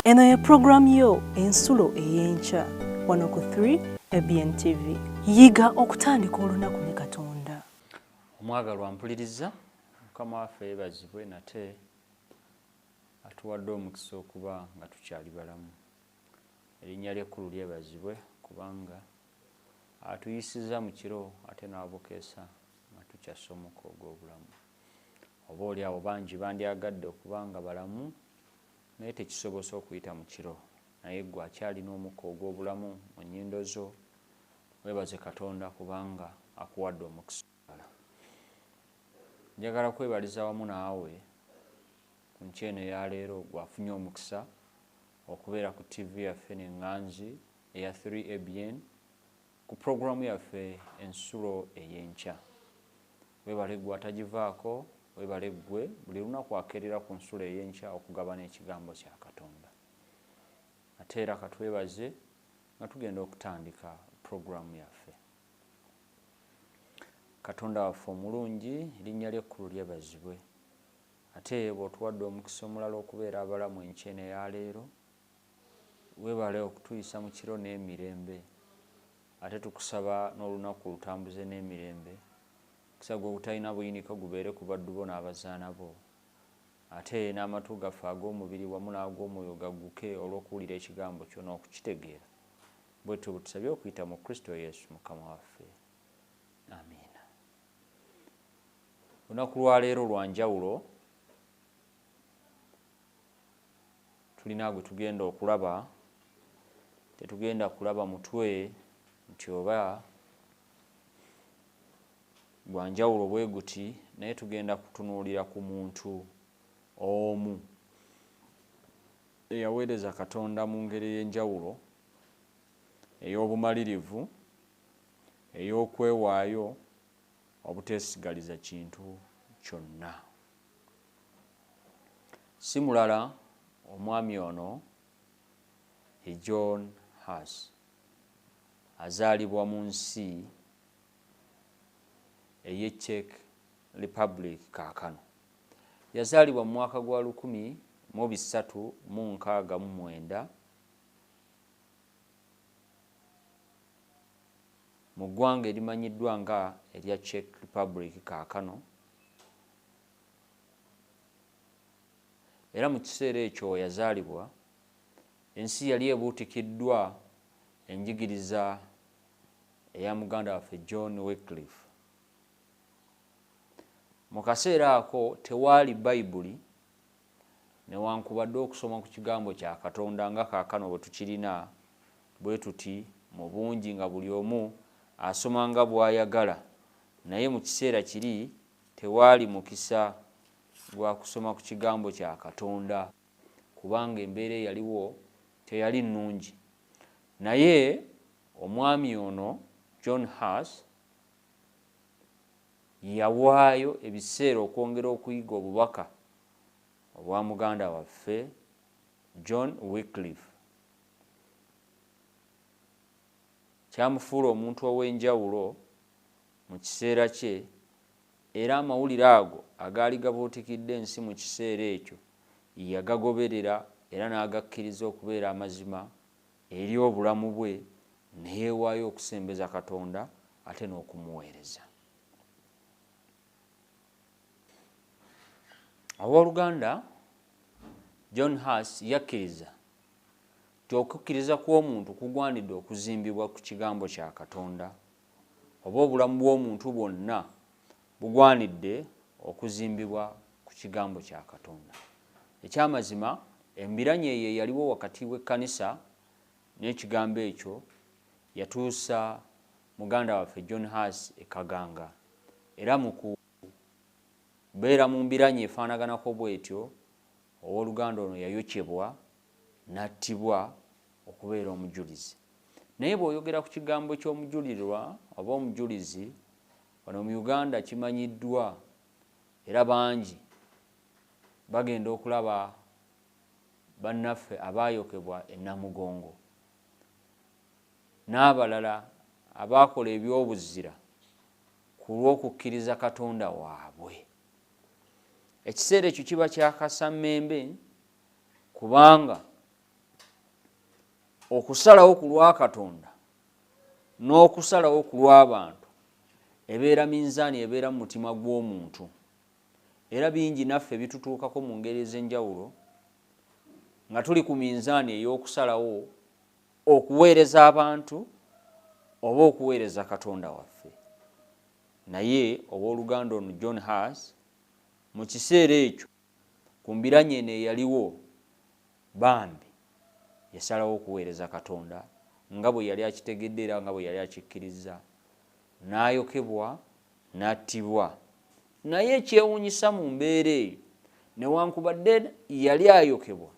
Eno ye pulogulaamu yo Ensulo ey'Enkya wano ku 3 ABN TV. Yiga okutandika olunaku ne Katonda. Omwagalwa mpuliriza, Mukama waffe yebazibwe nate atuwadde omukisa okuba nga tukyali balamu. Erinnya lye ekkulu lyebazibwe kubanga atuyisiza mu kiro ate n'abukeesa nga tukyassa omukka ogw'obulamu. Oba oli awo bangi bandyagadde okuba nga balamu naye tekisobose okuyita mu kiro. Naye ggwe akyalina omukka ogw'obulamu mu nnyindo zo, weebaze Katonda kubanga akuwadde omukisa omulala. Njagala kwebaliza wamu naawe ku nkya eno eya leero ggwe afunye omukisa okubeera ku ttivi yaffe eno eŋŋanzi eya 3ABN ku pulogulaamu yaffe Ensulo ey'Enkya. Webale ggwe atagivaako, webale ggwe buli lunaku akeerera ku nsulo ey'enkya okugabana ekigambo kya Katonda. Ate era katwebaze nga tugenda okutandika pulogulaamu yaffe. Katonda waffe omulungi, erinnya lye ekkulu lyebazibwe. Ate bw'otuwadde omukisa omulala okubeera abalamu enkya eno eya leero, webale okutuyisa mu kiro n'emirembe. Ate tukusaba n'olunaku olutambuze n'emirembe. Omukisa gwo ogutalina buyinike gubeere ku baddu bo n'abazaana bo. Ate n'amatu gaffe ag'omubiri wamu n'ag'omwoyo gagguke olw'okuwulira Ekigambo kyo n'okukitegeera. Bwetutyo bwe tusabye okuyita mu Kristo Yesu Mukama waffe. Amiina. Olunaku lwa leero lwa njawulo. Tulina gwe tugenda okulaba. Tetugenda kulaba mutwe nti oba gwa njawulo bwe guti, naye tugenda kutunuulira ku muntu omu eyaweereza Katonda mu ngeri ey'enjawulo, ey'obumalirivu, ey'okwewaayo obuteesigaliza kintu kyonna. Si mulala omwami ono ye John Huss azaalibwa mu nsi ey'e Czech Republic kaakano. Yazaalibwa mu mwaka gwa 1369 mu ggwanga erimanyiddwa nga erya Czech Republic kaakano era mu kiseera ekyo we yazaalibwa ensi yali ebuutikiddwa enjigiriza eya muganda waffe John Wycliffe. Mu kaseera ako tewaali Bayibuli newankubadde okusoma ku kigambo kya Katonda nga kaakano bwe tukirina bwe tuti mu bungi nga buli omu asoma nga bw'ayagala, naye mu kiseera kiri tewaali mukisa gwa kusoma ku kigambo kya Katonda kubanga embeera eyaliwo teyali nnungi. Naye omwami ono John Huss yawaayo ebiseera okwongera okuyiga obubaka obwa muganda waffe John Wycliffe. Kyamufuula omuntu ow'enjawulo mu kiseera kye era amawulire ago agaali gabuutikidde ensi mu kiseera ekyo yagagoberera era n'agakkiriza okubeera amazima eri obulamu bwe ne yeewaayo okusembeza Katonda ate n'okumuweereza. Ow'oluganda John Huss yakkiriza nti okukkiriza kw'omuntu kugwanidde okuzimbibwa ku kigambo kya Katonda oba obulamu bw'omuntu bwonna bugwanidde okuzimbibwa ku kigambo kya Katonda. Eky'amazima, embiranye eyo eyaliwo wakati w'ekkanisa n'ekigambo ekyo yatuusa muganda waffe John Huss e Kaganga. Era mu kubeera mu mbiranye efaanaganako bw'etyo, ow'oluganda ono yayokyebwa n'attibwa okubeera omujulizi. Naye bw'oyogera ku kigambo ky'omujulirwa oba omujulizi, wano mu Uganda kimanyiddwa era bangi bagenda okulaba bannaffe abaayokebwa e Namugongo n'abalala abaakola eby'obuzira ku lw'okukkiriza Katonda waabwe. Ekiseera ekyo kiba kya kasammembe kubanga. Okusalawo ku lwa Katonda n'okusalawo ku lw'abantu ebeera minzaani ebeera mu mutima gw'omuntu. Era bingi naffe bitutuukako mu ngeri ez'enjawulo nga tuli ku minzaani ey'okusalawo okuweereza abantu oba okuweereza Katonda waffe. Naye owooluganda ono John Huss mu kiseera ekyo ku mbiranye eno eyaliwo, bambi yasalawo okuweereza Katonda nga bwe yali akitegedde era nga bwe yali akikkirizza, n'ayokebwa n'attibwa. Naye ekyewuunyisa mu mbeera eyo, newankubadde yali ayokebwa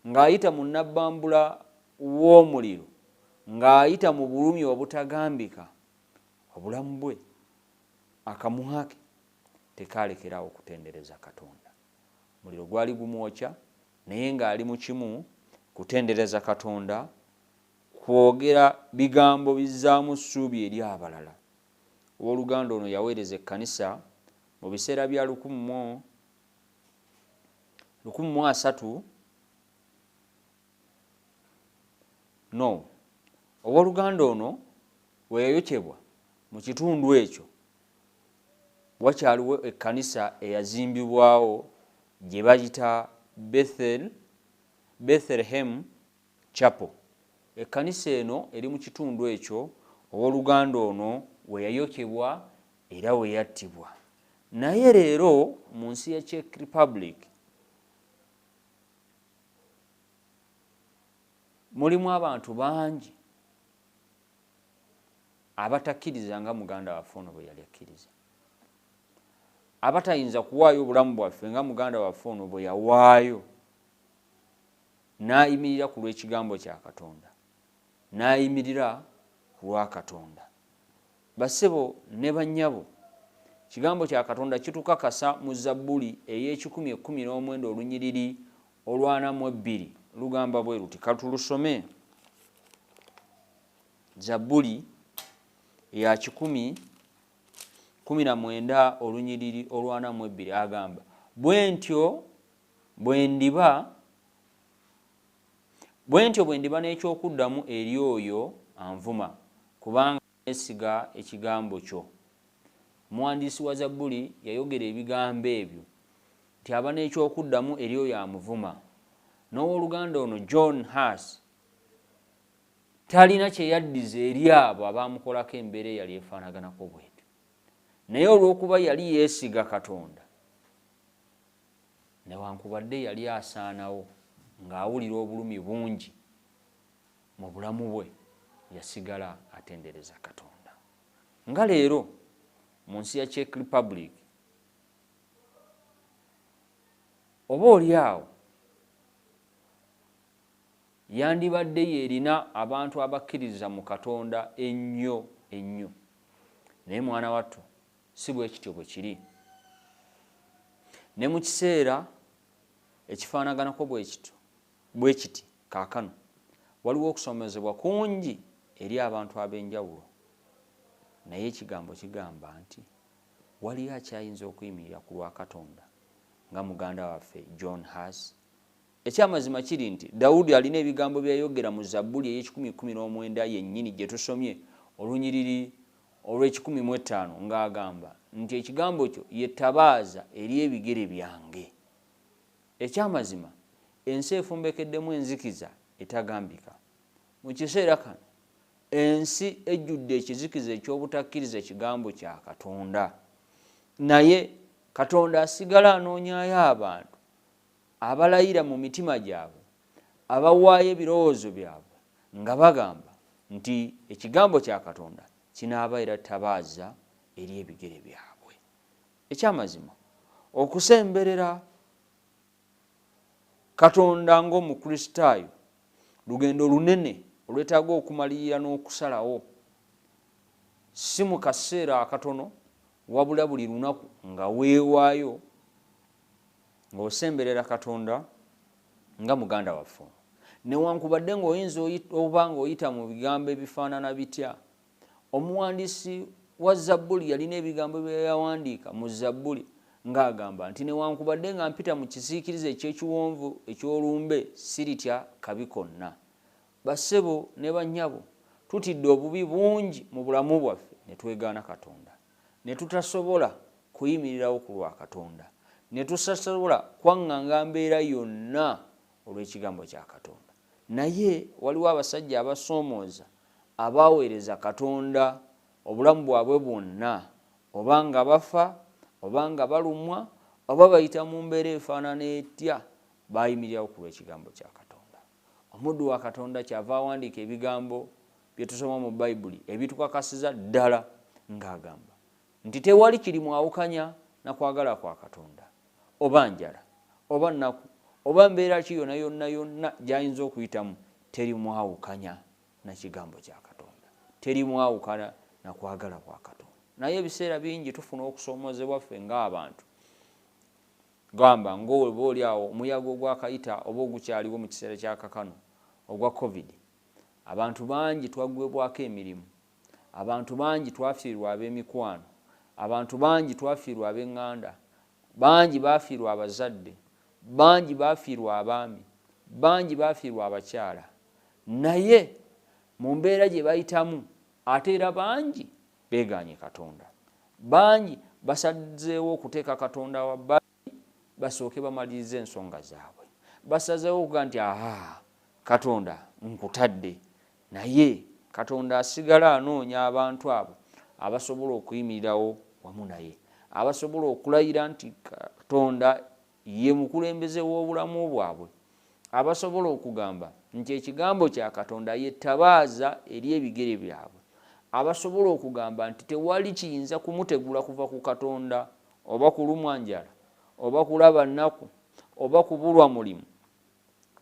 ng'ayita mu nnabbambula w'omuliro, ng'ayita mu bulumi obutagambika, obulamu bwe, akamwa ke tekaalekerawo kutendereza Katonda. Omuliro gwali gumwokya, naye ng'ali mu kimu kutendereza Katonda, kwogera bigambo bizzaamu ssuubi eri abalala. Owooluganda ono yaweereza ekkanisa mu biseera bya 1030. No owooluganda ono we yayokyebwa mu kitundu ekyo wakyaliwo ekkanisa eyazimbibwawo gye bayita Bethlehem Chapel. Ekkanisa eno eri mu kitundu ekyo owooluganda ono we yayokebwa era we yattibwa. Naye leero mu nsi ya Czech Republic mulimu abantu bangi abatakkiriza nga muganda waffe ono bwe yali akkiriza, abatayinza kuwaayo obulamu bwaffe nga muganda waffe ono bwe yawaayo n'ayimirira ku lw'ekigambo kya Katonda, n'ayimirira ku lwa Katonda. Bassebo ne bannyabo, kigambo kya Katonda kitukakasa mu Zabbuli ey'ekikumi ekkumi n'omwenda olunyiriri olwana mu ebbiri, lugamba bwe luti, katulusome. Zabbuli ya 119 olunyiriri olwana mu ebbiri agamba, bwe ntyo bwe ndiba n'ekyokuddamu eri oyo anvuma, kubanga neesiga ekigambo kyo. Omuwandiisi wa Zabbuli yayogera ebigambo ebyo nti aba n'ekyokuddamu eri oyo amuvuma. N'owooluganda ono John Huss talina kye yaddiza eri abo abaamukolako embeera eyali efaanaganako bwetyo, naye olw'okuba yali yeesiga Katonda, newankubadde yali asaanawo ng'awulira obulumi bungi mu bulamu bwe, yasigala atendereza Katonda. Nga leero mu nsi ya Czech Republic oba oli awo yandibadde yerina abantu abakkiriza mu Katonda ennyo ennyo, naye mwana wattu si bwe kityo bwe kiri. Ne mu kiseera ekifaanaganako bwe kiti kaakano waliwo okusomezebwa kungi eri abantu ab'enjawulo, naye ekigambo kigamba nti waliyo akyayinza okuyimirira ku lwa Katonda nga muganda waffe John Huss. Ekyamazima kiri nti Dawudi alina ebigambo bye yayogera mu Zabbuli ey'ekikumi kkumi n'omwenda yennyini gye tusomye olunyiriri olw'ekikumi mu ettaano ng'agamba nti ekigambo kyo ye ttabaaza eri ebigere byange. Ekyamazima ensi efumbekeddemu enzikiza etagambika. Mu kiseera kano ensi ejjudde ekizikiza eky'obutakkiriza ekigambo kya Katonda, naye Katonda asigala anoonyaayo abantu abalayira mu mitima gyabwe, abawaayo ebirowoozo byabwe nga bagamba nti ekigambo kya Katonda kinaabeera ttabaaza eri ebigere byabwe. Ekyamazima okusemberera Katonda ng'Omukristaayo lugendo lunene olwetaaga okumalirira n'okusalawo, si mu kaseera akatono wabula buli lunaku nga weewaayo ng'osemberera Katonda nga muganda waffe ono. Newankubadde ng'oyinza oba ng'oyita mu bigambo ebifaanana bitya, omuwandiisi wa Zabbuli yalina ebigambo bye yawandiika mu Zabbuli ng'agamba nti newankubadde nga mpita mu kisiikirize eky'ekiwonvu eky'olumbe siritya kabi konna. Bassebo ne bannyabo, tutidde obubi bungi mu bulamu bwaffe ne twegaana Katonda, ne tutasobola kuyimirirawo ku lwa Katonda, ne tutasobola kwaŋŋanga mbeera yonna olw'ekigambo kya Katonda. Naye waliwo abasajja abasoomooza abaaweereza Katonda obulamu bwabwe bwonna, oba nga bafa, oba nga balumwa, oba bayita mu mbeera efaanana etya, baayimirirawo ku lw'ekigambo kya Katonda. Omuddu wa Katonda kyava awandiika ebigambo bye tusoma mu Bayibuli ebitukakasiza ddala ng'agamba nti tewali kirimwawukanya na kwagala kwa Katonda, oba njala, oba nnaku, oba mbeera ki yonna yonna yonna gy'ayinza okuyitamu, terimwawukanya na kigambo kya Katonda, terimwawukana na kwagala kwa Katonda. Naye ebiseera bingi tufuna okusoomoozebwa ffe ng'abantu, gamba ng'oba oli awo omuyaga ogwakayita oba ogukyaliwo mu kiseera kya kakano ogwa COVID, abantu bangi twaggwebwako emirimu, abantu bangi twafiirwa ab'emikwano, abantu bangi twafiirwa ab'eŋŋanda, bangi baafiirwa abazadde, bangi baafiirwa abaami, bangi baafiirwa abakyala. Naye mu mbeera gye bayitamu ate era bangi beegaanye Katonda, bangi basazeewo okuteeka Katonda wabbali basooke bamalirize ensonga zaabwe, basazeewo okuga nti aha, Katonda nkutadde. Naye Katonda asigala anoonya abantu abo abasobola okuyimirirawo wamu naye, abasobola okulayira nti Katonda ye mukulembeze w'obulamu bwabwe, abasobola okugamba nti ekigambo kya Katonda ye ttabaaza eri ebigere byabwe, abasobola okugamba nti tewali kiyinza kumutegula kuva ku Katonda, oba kulumwa njala, oba kulaba nnaku, oba kubulwa mulimu,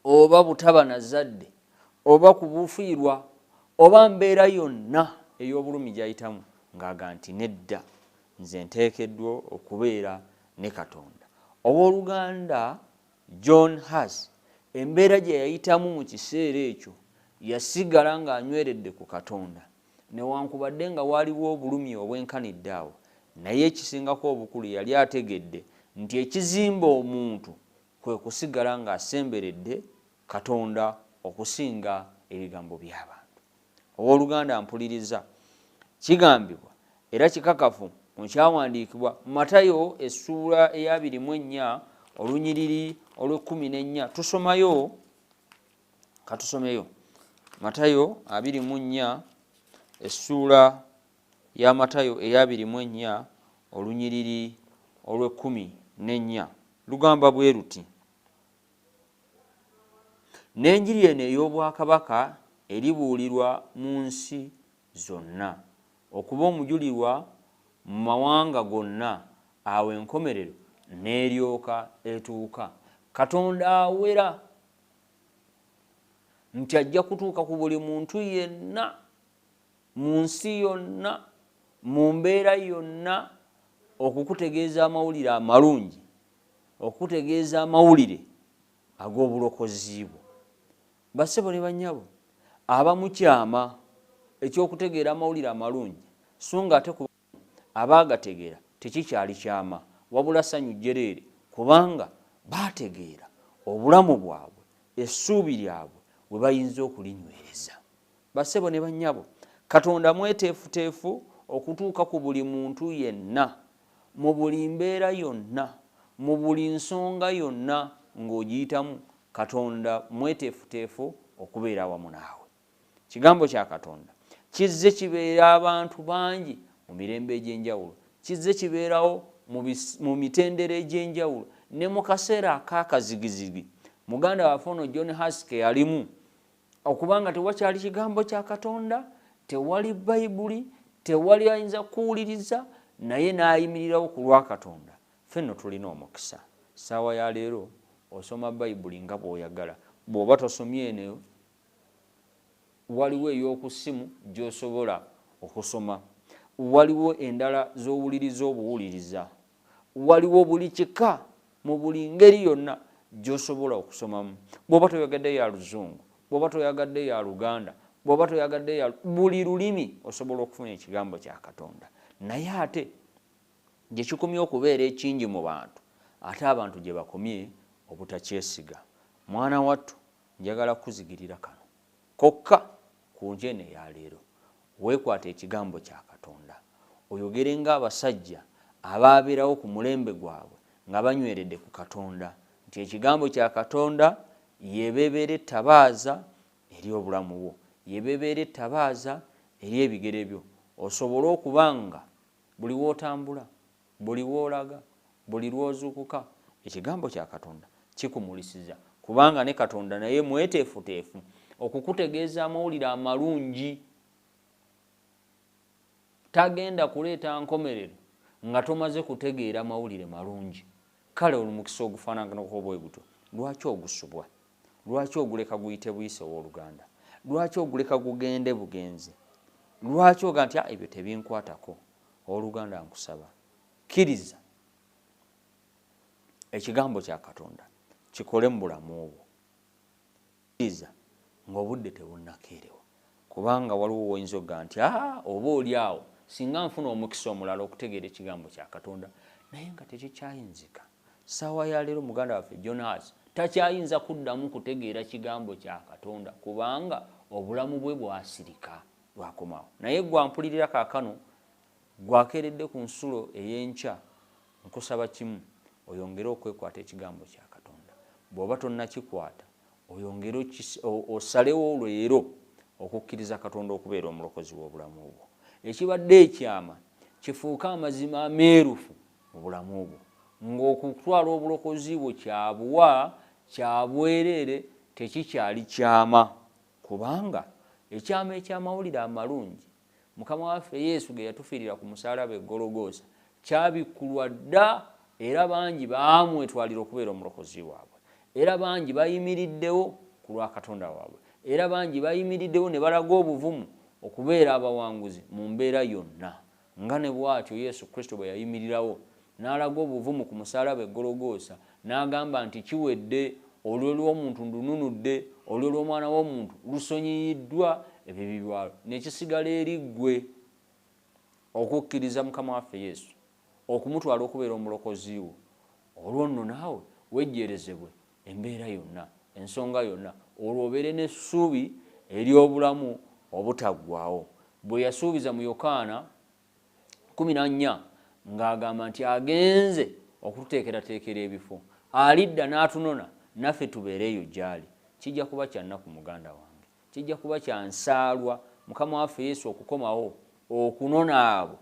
oba butaba na zadde, oba kubufiirwa, oba mbeera yonna ey'obulumi gy'ayitamu, ng'aga nti nedda, nze nteekeddwa okubeera ne Katonda. Owooluganda John Huss embeera gye yayitamu mu kiseera ekyo yasigala ng'anyweredde ku Katonda, newankubadde nga waaliwo obulumi obwenkanidde awo. Naye ekisingako obukulu, yali ategedde nti ekizimba omuntu kwe kusigala ng'asemberedde Katonda okusinga ebigambo by'abantu. Owooluganda mpuliriza, kigambibwa era kikakafu mu kyawandiikibwa Matayo essuula ey'abiri mu ennya olunyiriri olw'ekkumi n'ennya, tusomayo, katusomeyo Matayo 24, essuula ya Matayo ey'abiri mu ennya olunyiriri olw'ekkumi n'ennya, lugamba bwe luti: n'enjiri eno ey'obwakabaka eribuulirwa mu nsi zonna okuba omujulirwa mu mawanga gonna, awo enkomerero n'eryoka etuuka. Katonda awera nti ajja kutuuka ku buli muntu yenna mu nsi yonna, mu mbeera yonna, okukutegeeza amawulire amalungi, okukutegeeza amawulire ag'obulokozi bwo. Bassebo ne bannyabo, abamu kyama ekyokutegeera amawulire amalungi, so nga ate ku abaagategeera tekikyali kyama, wabula ssanyu jjereere, kubanga baategeera obulamu bwabwe, essuubi lyabwe we bayinza okulinywereza. Bassebo ne bannyabo, Katonda mweteefuteefu okutuuka ku buli muntu yenna, mu buli mbeera yonna, mu buli nsonga yonna ng'ogiyitamu, Katonda mweteefuteefu okubeera awamu naawe. Kigambo kya Katonda kizze kibeera abantu bangi mu mirembe egy'enjawulo, kizze kibeerawo mu mitendera egy'enjawulo ne mu kaseera ak'akazigizigi muganda waffe ono John Huss ke yalimu, okubanga tewakyali kigambo kya Katonda, tewali Bayibuli, tewali ayinza kuwuliriza, naye n'ayimirirawo ku lwa Katonda. Ffe nno tulina omukisa. Ssaawa ya leero osoma Bayibuli nga bw'oyagala. Bw'oba tosomye eno, waliwo ey'oku ssimu gy'osobola okusoma, waliwo endala z'owuliriza obuwuliriza, waliwo buli kika mu buli ngeri yonna gy'osobola okusomamu. Bw'oba toyagadde ya Luzungu, bw'oba toyagadde ya Luganda, bw'oba toyagadde ya buli lulimi, osobola okufuna ekigambo kya Katonda. Naye ate gye kikomye okubeera ekingi mu bantu, ate abantu gye bakomye obutakyesiga. Mwana wattu, njagala kukuzigirira kano. Kokka ku nkya eno eya leero, weekwate ekigambo kya Katonda, oyogere ng'abasajja abaabeerawo ku mulembe gwabwe nga banyweredde ku Katonda, nti ekigambo kya Katonda yebeebeera ettabaaza eri obulamu bwo, yebeebeera ettabaaza eri ebigere byo, osobole okuba nga buli w'otambula, buli w'olaga, buli lw'ozuukuka, ekigambo kya Katonda kikumulisiza, kubanga ne Katonda naye mweteefuteefu okukutegeeza amawulire amalungi. Tagenda kuleeta nkomerero nga tomaze kutegeera mawulire malungi. Kale olumukisa ogufaananako bwe gutyo, lwaki ogusubwa? Lwaki oguleka guyite buyise, owooluganda? Lwaki oguleka gugende bugenzi? Lwaki oga nti ebyo tebinkwatako? Owooluganda, nkusaba kkiriza ekigambo kya Katonda kikole mu bulamu bwo. Kkiriza ng'obudde tebunnakeerewa, kubanga waliwo woyinza okuga nti oba oli awo singa nfuna omukisa omulala okutegeera ekigambo kya Katonda, naye nga tekikyayinzika. Ssaawa ya leero muganda waffe Jonas takyayinza kuddamu kutegeera kigambo kya Katonda, kubanga obulamu bwe bwasirika bwakomawo. Naye gwampulirira kaakano, gwakeeredde ku nsulo ey'enkya, nkusaba kimu, oyongere okwekwata ekigambo kya Katonda. Bw'oba tonnakikwata, oyongere osalewo leero okukkiriza Katonda okubeera omulokozi w'obulamu bwo. Ekibadde ekyama kifuuke amazima ameerufu mu bulamu bwo, ng'okutwala obulokozi bwo kyabuwa kyabwereere, tekikyali kyama, kubanga ekyama eky'amawulire amalungi Mukama waffe Yesu ge yatufiirira ku musaalaba e Gologoosa kyabikkulwa dda, era bangi baamwetwalira okubeera omulokozi waabwe, era bangi bayimiriddewo ku lwa Katonda waabwe, era bangi bayimiriddewo ne balaga obuvumu okubeera abawanguzi mu mbeera yonna, nga ne bw'atyo Yesu Kristo bwe yayimirirawo n'alaga obuvumu ku musaalaba e Gologoosa n'agamba nti kiwedde, olulyo lw'omuntu ndununudde, olulyo lw'omwana w'omuntu lusonyiyiddwa ebibi byalwo. Ne kisigala eri ggwe okukkiriza Mukama waffe Yesu, okumutwala okubeera omulokozi wo, olwo nno naawe wejjeerezebwe embeera yonna, ensonga yonna, olwo obeere n'essuubi ery'obulamu obutaggwaawo bwe yasuubiza mu Yokaana 14, ng'agamba nti agenze okututeekerateekera ebifo, alidda n'atunona naffe tubeereeyo gy'ali. Kijja kuba kya nnaku muganda wange, kijja kuba kya nsaalwa Mukama waffe Yesu okukomawo okunona abo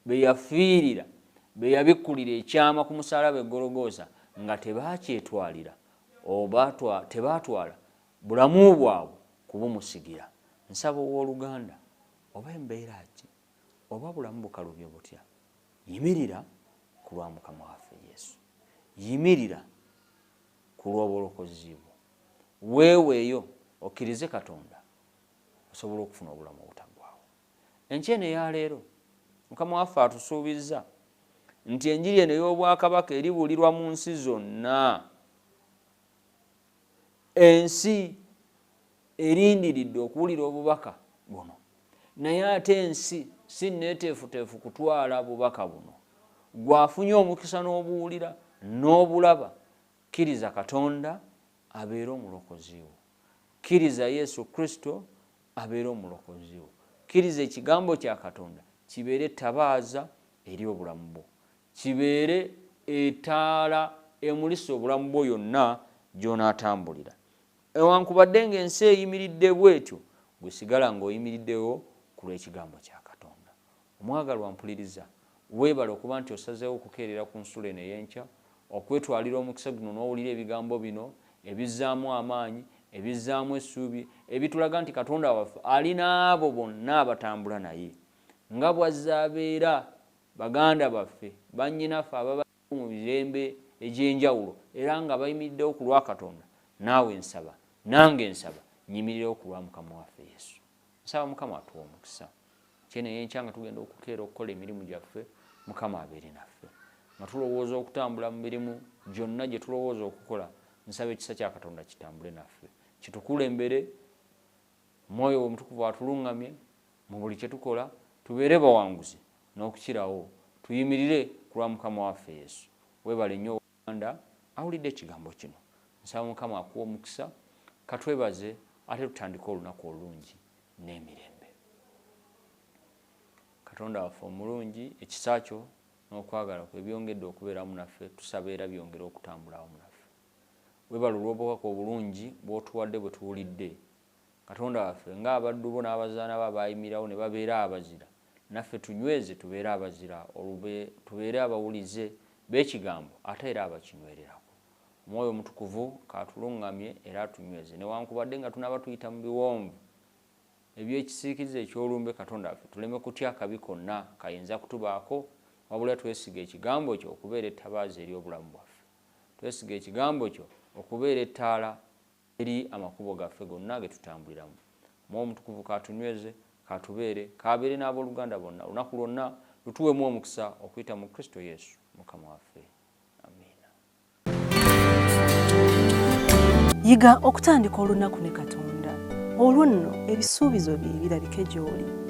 be yafiirira, be yabikkulira ekyama ku musaalaba e Gologoosa, nga tebakyetwalira oba tebaatwala bulamu bwabwe kubumusigira. Nsaba owooluganda, oba embeera ki, oba bulamu bukalubye butya, yimirira ku lwa Mukama waffe Yesu, yimirira ku lw'obulokozi bwo, weeweeyo okkirize Katonda osobola okufuna obulamu obutaggwaawo. Enkya eno eya leero Mukama waffe atusuubizza nti enjiri eno ey'obwakabaka eribuulirwa mu nsi zonna. Ensi erindiridde okuwulira obubaka buno, naye ate ensi si nneeteefuteefu kutwala bubaka buno. Gwafunye omukisa n'obuwulira n'obulaba, kkiriza Katonda abeere omulokozi wo, kkiriza Yesu Kristo abeere omulokozi wo, kkiriza ekigambo kya Katonda kibeere ettabaaza eri obulamu bwo, kibeere ettaala emulisa obulamu bwo yonna gy'onaatambulira. Ewankubadde ng'ensi eyimiridde bw'etyo, gwe sigala ng'oyimiriddewo ku lw'ekigambo kya Katonda. Omwagalwa mpuliriza, weebale okuba nti osazeewo okukeerera ku nsulo eno ey'enkya, okwetwalira omukisa guno n'owulira ebigambo bino ebizzaamu amaanyi, ebizzaamu essuubi, ebitulaga nti Katonda waffe ali n'abo bonna abatambula naye, nga bw'azze abeera baganda baffe, bannyinaffe ababa mu mirembe egy'enjawulo era nga bayimiriddewo ku lwa Katonda. Naawe nsaba, nange nsaba, nnyimirirewo ku lwa Mukama waffe Yesu. Nsaba Mukama atuwe omukisa. Kyene ey'enkya nga tugenda okukeera okukola emirimu gyaffe, Mukama abeere naffe. Nga tulowooza okutambula mu mirimu gyonna gye tulowooza okukola, nsaba ekisa kya Katonda kitambule naffe, kitukulembere, Mwoyo we Omutukuvu atuluŋŋamye mu buli kye tukola, tubeere bawanguzi n'okukirawo, tuyimirire ku lwa Mukama waffe Yesu. Weebale nnyo ow'oluganda awulidde ekigambo kino. Nsaba Mukama akuwe omukisa. Katwebaze ate tutandike olunaku olulungi n'emirembe. Katonda waffe omulungi, ekisa kyo n'okwagala kwe byongedde okubeeramu naffe, tusaba era byongere okutambula awamu naffe. Weebale olw'obubaka obulungi bw'otuwadde bwe tuwulidde. Katonda waffe, ng'abaddu bo n'abazaana bo abaayimirawo ne babeera abazira, naffe tunyweze tubeere abazira, tubeere abawulize b'ekigambo ate era abakinywererako. Omwoyo Omutukuvu k'atuluŋŋamye era atunyweze, newankubadde nga tunaaba tuyita mu biwonvu eby'ekisiikirize eky'olumbe, Katonda waffe, tuleme kutya kabi konna kayinza kutubaako, wabula twesiga ekigambo kyo okubeera ettabaaza eri obulamu bwaffe. Twesiga ekigambo kyo okubeera ettaala eri amakubo gaffe gonna ge tutambuliramu. Omwoyo Omutukuvu k'atunyweze, k'atubeere, k'abeere n'abooluganda bonna olunaku lwonna, lutuweemu omukisa okuyita mu Kristo Yesu Mukama waffe. Amiina. Yiga okutandika olunaku ne Katonda, olwo nno ebisuubizo bye birabike gy'oli.